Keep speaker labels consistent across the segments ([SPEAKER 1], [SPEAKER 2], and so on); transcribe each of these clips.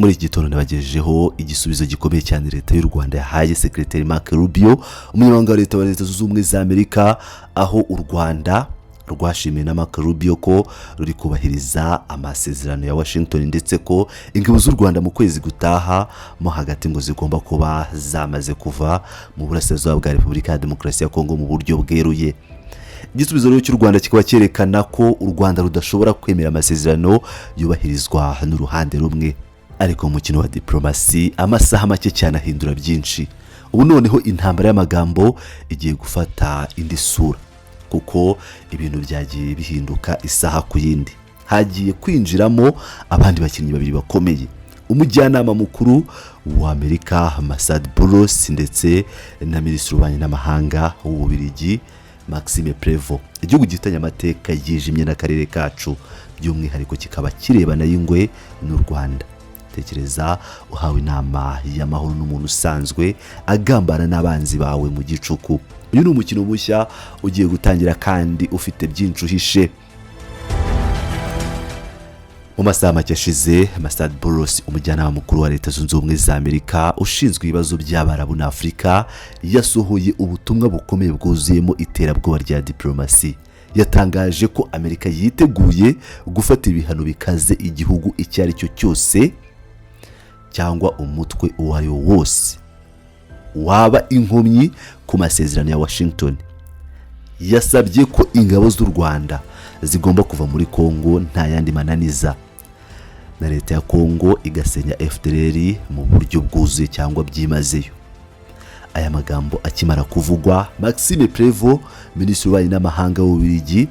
[SPEAKER 1] Muri iki gitondo nabagejejeho igisubizo gikomeye cyane Leta y'u Rwanda yahaye Secretary Mark Rubio, umunyamabanga wa leta wa Leta Zunze Ubumwe za Amerika, aho u Rwanda rwashimiye na Mark Rubio ko ruri kubahiriza amasezerano ya Washington, ndetse ko ingabo z'u Rwanda mu kwezi gutaha mo hagati ngo zigomba kuba zamaze kuva mu burasirazuba bwa Repubulika ya Demokarasi ya Kongo mu buryo bweruye. Igisubizo rero cy'u Rwanda kikaba cyerekana ko u Rwanda rudashobora kwemera amasezerano yubahirizwa n'uruhande rumwe. Ariko mu mukino wa diplomasi, amasaha make cyane ahindura byinshi. Ubu noneho intambara y'amagambo igiye gufata indi sura, kuko ibintu byagiye bihinduka isaha ku yindi. Hagiye kwinjiramo abandi bakinnyi babiri bakomeye: umujyanama mukuru wa Amerika Massad Boulos ndetse na minisitiri w'ububanyi n'amahanga w'Ububiligi Maxime Prevo, igihugu gifitanye amateka yijimye n'akarere kacu, by'umwihariko kikaba kirebana y'ingwe n'u Rwanda. Tekereza uhawe inama y'amahoro n'umuntu usanzwe agambana n'abanzi bawe mu gicuku. Uyu ni umukino mushya ugiye gutangira kandi ufite byinshi uhishe. Mu masaha make ashize, Massad Boulos, umujyanama mukuru wa Leta Zunze Ubumwe za Amerika ushinzwe ibibazo by'Abarabu na Afurika, yasohoye ubutumwa bukomeye bwuzuyemo iterabwoba rya diplomasi. Yatangaje ko Amerika yiteguye gufata ibihano bikaze igihugu icyo ari cyo cyose cyangwa umutwe uwo ari wo wose waba inkomyi ku masezerano ya Washington. Yasabye ko ingabo z'u Rwanda zigomba kuva muri Kongo nta yandi mananiza, na leta ya Kongo igasenya FDLR mu buryo bwuzuye cyangwa byimazeyo. Aya magambo akimara kuvugwa, Maxime Prevo, minisitiri w'ububanyi n'amahanga w'Ububiligi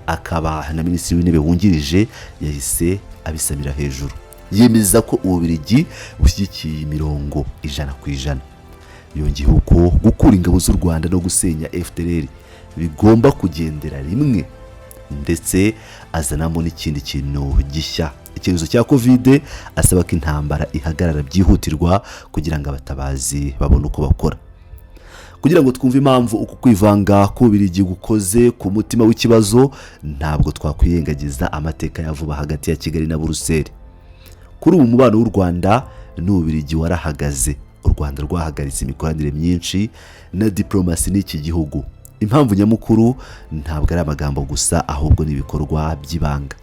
[SPEAKER 1] akaba na minisitiri w'intebe wungirije, yahise abisamira hejuru, yemeza ko Ububiligi bushyigikiye imirongo 100%. Yongeyeho ko gukura ingabo z'u Rwanda no gusenya FDLR bigomba kugendera rimwe, ndetse azanamo n'ikindi kintu gishya, icyorezo cya COVID, asaba ko intambara ihagarara byihutirwa kugira ngo abatabazi babone uko bakora. Kugira ngo twumve impamvu uku kwivanga k'Ububiligi gukoze ku mutima w'ikibazo, ntabwo twakwirengagiza amateka ya vuba hagati ya Kigali na Buruseli. Kuri ubu umubano w'u Rwanda n'Ububiligi warahagaze. U Rwanda rwahagaritse imikoranire myinshi na diplomasi n'iki gihugu. Impamvu nyamukuru ntabwo ari amagambo gusa, ahubwo n'ibikorwa by'ibanga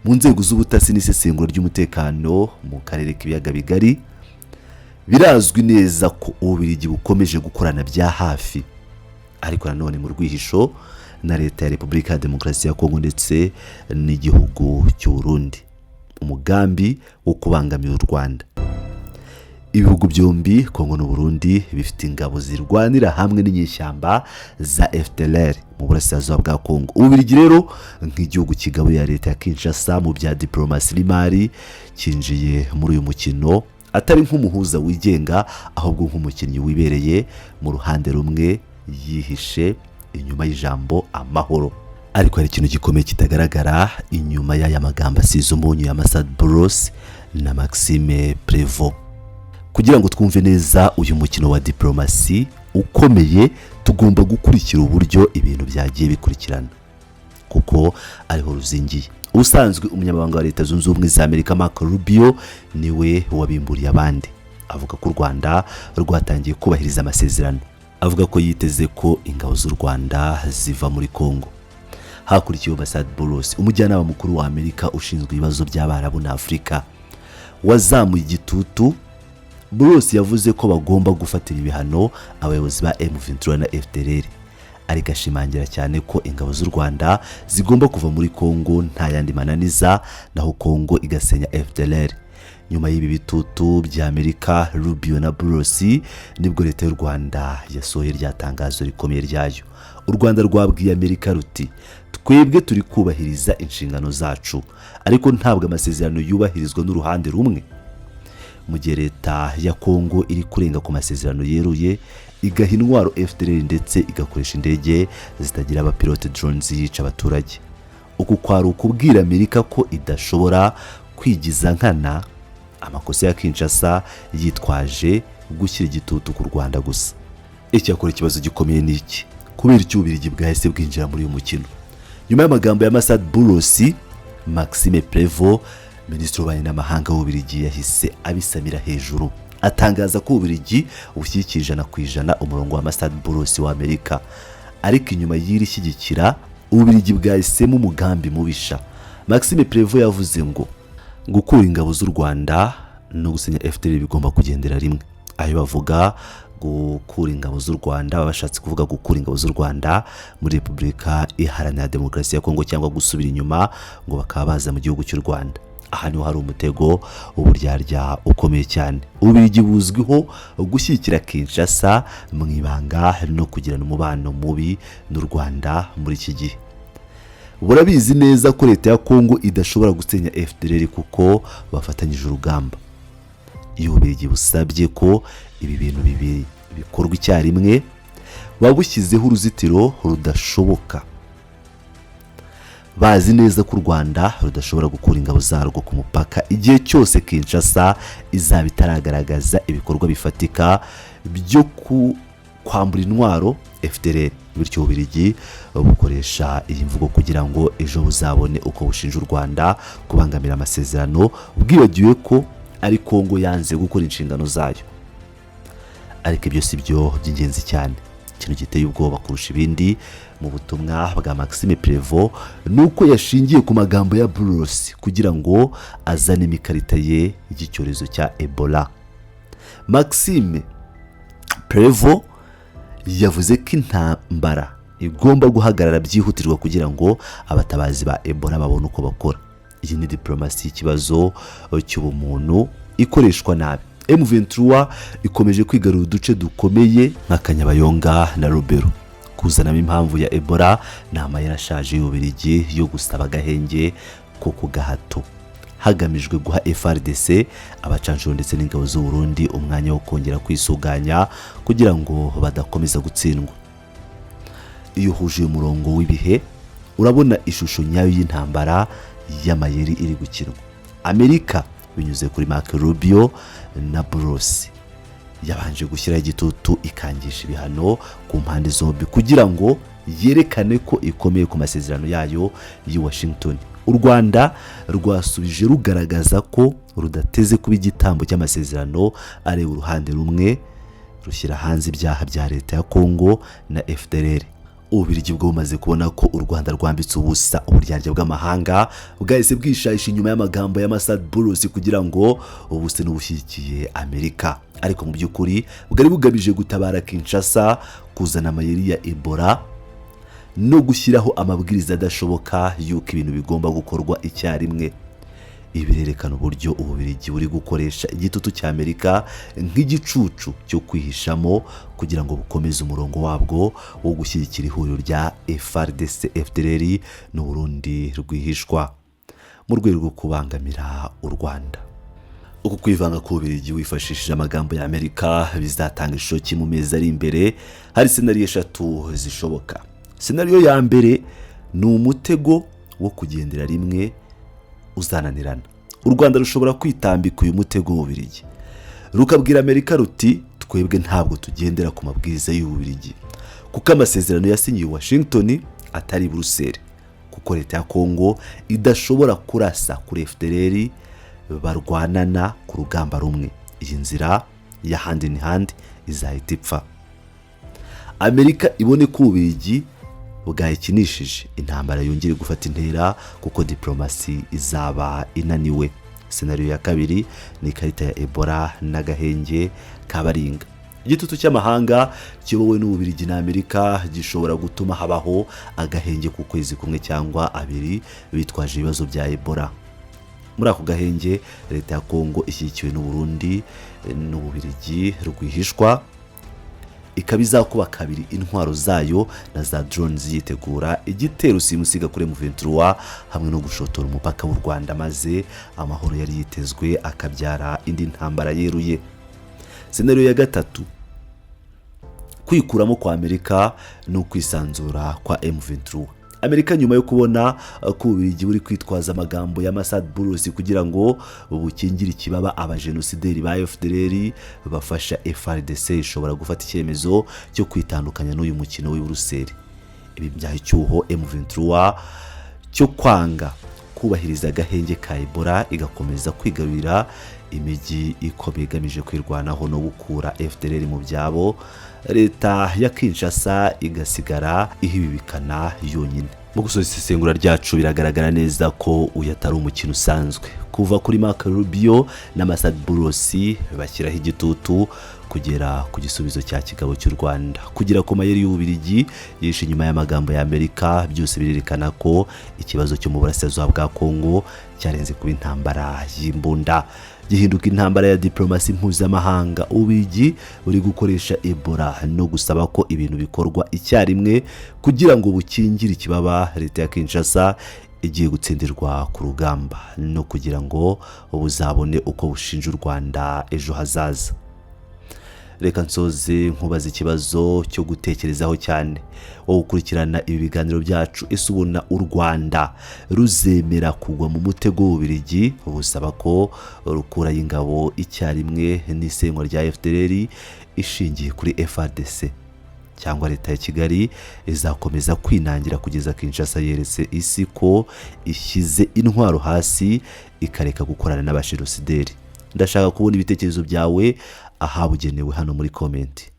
[SPEAKER 1] mu nzego z'ubutasi n'isesengura ry'umutekano mu karere k'Ibiyaga Bigari. Birazwi neza ko Ububiligi bukomeje gukorana bya hafi, ariko nanone mu rwihisho, na leta ya Repubulika ya Demokarasi ya Kongo ndetse n'igihugu cy'u Burundi, umugambi wo kubangamira u Rwanda. Ibihugu byombi, Kongo n'u Burundi, bifite ingabo zirwanira hamwe n'inyeshyamba za FDLR mu burasirazuba bwa Kongo. Ububiligi rero, nk'igihugu kigaburira leta ya Kinshasa mu bya diplomasi n'imari, cyinjiye muri uyu mukino atari nk'umuhuza wigenga, ahubwo nk'umukinnyi wibereye mu ruhande rumwe, yihishe inyuma y'ijambo amahoro. Ariko hari ikintu gikomeye kitagaragara inyuma y'aya magambo asize umunyu ya Massad Boulos na Maxime Prevo. Kugira ngo twumve neza uyu mukino wa diplomasi ukomeye, tugomba gukurikira uburyo ibintu byagiye bikurikirana, kuko ariho ruzingiye. Ubusanzwe umunyamabanga wa Leta Zunze Ubumwe za Amerika Marco Rubio niwe wabimburiye abandi, avuga ko u Rwanda rwatangiye kubahiriza amasezerano, avuga ko yiteze ko ingabo z'u Rwanda ziva muri Kongo. Hakurikiyeho Massad Boulos, umujyanama mukuru wa Amerika ushinzwe ibibazo by'Abarabu na Afurika, wazamuye igitutu. Boulos yavuze ko bagomba gufatira ibihano abayobozi ba M23 na FDLR, ariko ashimangira cyane ko ingabo z'u Rwanda zigomba kuva muri Kongo nta yandi mananiza, naho Kongo igasenya FDLR. Nyuma y'ibi bitutu bya Amerika, Rubio na Boulos, nibwo leta y'u Rwanda yasohoye rya tangazo rikomeye ryayo. U Rwanda rwabwiye Amerika ruti: "Twebwe turi kubahiriza inshingano zacu, ariko ntabwo amasezerano yubahirizwa n'uruhande rumwe." Mu gihe leta ya Kongo iri kurenga ku masezerano yeruye, igaha intwaro FDLR ndetse igakoresha indege zitagira abapilote, drones, yica abaturage, uku kwari ukubwira Amerika ko idashobora kwigiza nkana amakosa ya Kinshasa yitwaje gushyira igitutu ku Rwanda gusa. Icyakora ikibazo gikomeye ni iki: kubera icyo Ububiligi bwahise bwinjira muri uyu mukino nyuma y'amagambo ya Massad Boulos, Maxime Prevo Minisitiri w'Ububanyi n'Amahanga w'Ububiligi yahise abisamira hejuru, atangaza ko Ububiligi bushyigikiye 100% umurongo wa Massad Boulos wa Amerika. Ariko inyuma y'iri shyigikira, Ububiligi bwahisemo umugambi mubisha. Maxime Prévost yavuze ngo gukura ingabo z'u Rwanda no gusenya FDLR bigomba kugendera rimwe. Aho bavuga gukura ingabo z'u Rwanda, baba bashatse kuvuga gukura ingabo z'u Rwanda muri Repubulika Iharanira Demokarasi ya Kongo, cyangwa gusubira inyuma ngo bakaba baza mu gihugu cy'u Rwanda. Aha niho hari umutego w'uburyarya ukomeye cyane. Ububiligi buzwiho gushyigikira Kinshasa mu ibanga no kugirana umubano mubi n'u Rwanda muri iki gihe. Burabizi neza ko leta ya Kongo idashobora gusenya FDLR kuko bafatanyije urugamba. Iyo Ububiligi busabye ko ibi bintu bibiri bikorwa icyarimwe, buba bushyizeho uruzitiro rudashoboka. Bazi neza ko u Rwanda rudashobora gukura ingabo zarwo ku mupaka igihe cyose Kinshasa izaba itaragaragaza ibikorwa bifatika byo kwambura intwaro FDLR. Bityo Ububiligi bukoresha iyi mvugo kugira ngo ejo buzabone uko bushinja u Rwanda kubangamira amasezerano, bwibagiwe ko ari Kongo yanze gukora inshingano zayo. Ariko ibyo si byo by'ingenzi cyane. Ikintu giteye ubwoba kurusha ibindi mu butumwa bwa Maxime Prévost ni uko yashingiye ku magambo ya Boulos kugira ngo azanemo ikarita ye y'icyorezo cya Ebola. Maxime Prévost yavuze ko intambara igomba guhagarara byihutirwa kugira ngo abatabazi ba Ebola babone uko bakora. Iyi ni diporomasi y'ikibazo cy'ubumuntu ikoreshwa nabi. M23 ikomeje kwigarura uduce dukomeye nka Kanyabayonga na Lubero. Kuzanamo impamvu ya Ebola ni amayeri ashaje y'Ububiligi yo gusaba agahenge ko ku gahato, hagamijwe guha FARDC, abacanshuro ndetse n'ingabo z'u Burundi umwanya wo kongera kwisuganya kugira ngo badakomeza gutsindwa. Iyo uhuje uyu murongo w'ibihe, urabona ishusho nyayo y'intambara y'amayeri iri gukinwa. Amerika, binyuze kuri Marco Rubio na Boulos, yabanje gushyiraho igitutu, ikangisha ibihano ku mpande zombi kugira ngo yerekane ko ikomeye ku masezerano yayo y'i Washington. U Rwanda rwasubije rugaragaza ko rudateze kuba igitambo cy'amasezerano areba uruhande rumwe, rushyira hanze ibyaha bya leta ya Kongo na FDLR. Ububiligi bwo bumaze kubona ko u Rwanda rwambitse ubusa uburyarya bw'amahanga, bwahise bwishahisha inyuma y'amagambo ya Massad Boulos kugira ngo ubuse n'ubushyigikiye Amerika, ariko mu by'ukuri bwari bugamije gutabara Kinshasa, kuzana amayeri ya Ebola no gushyiraho amabwiriza adashoboka y'uko ibintu bigomba gukorwa icyarimwe. Ibi birerekana uburyo Ububiligi buri gukoresha igitutu cya Amerika nk'igicucu cyo kwihishamo kugira ngo bukomeze umurongo wabwo wo gushyigikira ihuriro rya FARDC, FDLR n'Uburundi rwihishwa mu rwego rwo kubangamira u Rwanda. Uku kwivanga k'Ububiligi wifashishije amagambo ya Amerika bizatanga ishusho ki mu mezi ari imbere? Hari scénario eshatu zishoboka. Scénario ya mbere ni umutego wo kugendera rimwe uzananirana. U Rwanda rushobora kwitambika uyu mutego w'Ububiligi, rukabwira Amerika ruti: "Twebwe ntabwo tugendera ku mabwiriza y'Ububiligi, kuko amasezerano yasinyiye Washington atari Buruseli, kuko leta ya Kongo idashobora kurasa kuri FDLR barwanana ku rugamba rumwe." Iyi nzira ya hand in hand izahita ipfa, Amerika ibone ko Ububiligi bwayikinishije, intambara yongere gufata intera kuko diporomasi izaba inaniwe. Scénario ya kabiri ni ikarita ya Ebola n'agahenge kabaringa. Igitutu cy'amahanga kiyobowe n'Ububiligi na Amerika gishobora gutuma habaho agahenge ku kwezi kumwe cyangwa 2, bitwaje ibibazo bya Ebola. Muri ako gahenge, leta ya Kongo ishyigikiwe n'Uburundi n'Ububiligi rwihishwa ikaba izakuba kabiri intwaro zayo na za drones, yitegura igitero simusiga kuri M23 hamwe no gushotora umupaka w'u Rwanda, maze amahoro yari yitezwe akabyara indi ntambara yeruye. Scénario ya gatatu, kwikuramo kwa Amerika no kwisanzura kwa M23. Amerika, nyuma yo kubona ko Ububiligi buri kwitwaza amagambo ya Massad Boulos kugira ngo bukingire ikibaba abajenosideri ba FDLR bafasha FARDC, ishobora gufata icyemezo cyo kwitandukanya n'uyu mukino w'i Buruseli. Ibi byaha icyuho M23 cyo kwanga kubahiriza agahenge ka Ebola, igakomeza kwigarurira imijyi ikomeye igamije kwirwanaho no gukura FDLR mu byabo, leta ya Kinshasa igasigara ihibibikana yonyine. Mu gusoza isesengura ryacu, biragaragara neza ko uyu atari umukino usanzwe. Kuva kuri Marco Rubio na Massad Boulos bashyiraho igitutu, kugera ku gisubizo cya kigabo cy'u Rwanda, kugera ku mayeri y'Ububirigi yishe inyuma y'amagambo ya Amerika, byose birerekana ko ikibazo cyo mu burasirazuba bwa Kongo cyarenze kuba intambara y'imbunda, gihinduka intambara ya diplomasi mpuzamahanga. Ububirigi buri gukoresha Ebola no gusaba ko ibintu bikorwa icyarimwe kugira ngo bukingire ikibaba leta ya Kinshasa igiye gutsindirwa ku rugamba, no kugira ngo buzabone uko bushinja u Rwanda ejo hazaza. Reka nsoze nkubaza ikibazo cyo gutekerezaho cyane, wowe ukurikirana ibi biganiro byacu. Ese ubona u Rwanda ruzemera kugwa mu mutego w'Ububirigi busaba ko rukurayo ingabo icyarimwe n'isenywa rya FDLR ishingiye kuri FARDC, cyangwa leta ya Kigali izakomeza kwinangira kugeza Kinshasa yeretse isi ko ishyize intwaro hasi, ikareka gukorana n'abajenosideri? Ndashaka kubona ibitekerezo byawe ahabugenewe hano muri comment.